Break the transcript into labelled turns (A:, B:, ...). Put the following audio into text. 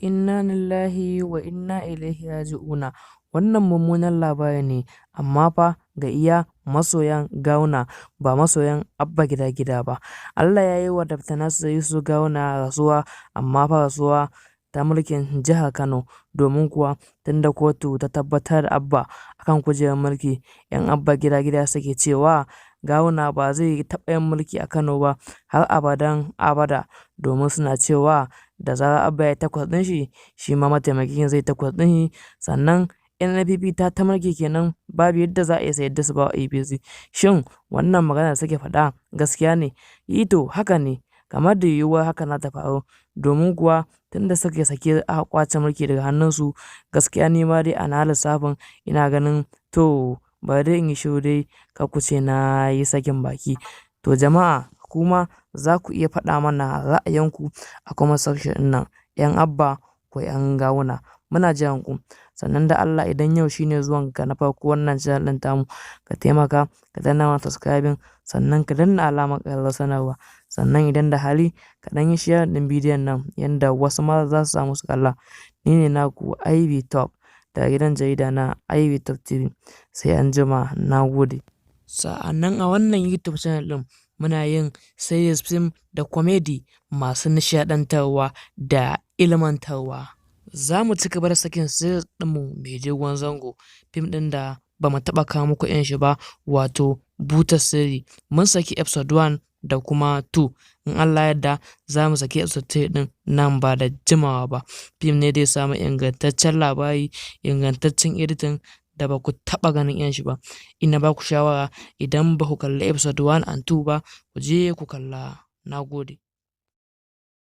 A: Inna lillahi wa inna ilaihi raji'una. Wannan mummunan labari ne, amma fa ga iya masoyan Gawuna, ba masoyan Abba Gida Gida ba. Allah ya yi wa Dr. Nasiru Yusuf Gawuna rasuwa, amma fa rasuwa ta mulkin jihar Kano, domin kuwa tunda kotu ta tabbatar da Abba akan kujerar mulki, 'yan Abba Gida Gida suke cewa Gawuna ba zai taɓa yin mulki a Kano ba har abadan abada, domin suna cewa da zarar Abba ya 8 ɗin shi, shi ma mataimakin zai 8 ɗin shi, sannan NNPP ta mulki kenan, babu yadda za a iya sayar da su ba APC. Shin wannan magana da suke faɗa gaskiya ne? E to haka ne, kamar da yiwuwar haka na ta faru, domin kuwa tunda suke sake aka ƙwace mulki daga hannunsu, gaskiya ni ma dai a na lissafin ina ganin to bari dai in yi shiru dai kar ku ce na yi sakin baki. To jama'a, kuma za ku iya faɗa mana ra'ayinku a comment section ɗin nan, 'yan Abba ko 'yan Gawuna. Muna jiran ku. Sannan da Allah, idan yau shine zuwan ka na farko wannan channel ɗin tamu, ka taimaka ka danna mana subscribing, sannan ka danna alamar ƙararrawar sanarwa. Sannan idan da hali, ka ɗan yi share ɗin bidiyon nan yanda wasu ma za su samu su kalla. Ni ne naku IV Top daga gidan jarida na IV Top TV. Sai anjima, na gode. Sa'annan a wannan YouTube channel ɗin muna yin series film da comedy masu nishaɗantarwa da ilmantarwa. Za mu ci gaba da sakin series ɗinmu mai dogon zango, fim ɗin da ba mu taɓa kawo muku irin shi ba, wato Butar Sirri. Mun saki episode 1 da kuma 2. In Allah yadda, za mu saki episode 3 ɗin nan ba da jimawa ba. Fim ne dai samu ingantaccen labari, ingantaccen editing da ba ku taɓa ganin irin shi ba. Ina ba ku shawara, idan ba ku kalli episode 1 and 2 ba, ku je ku kalla. Na gode.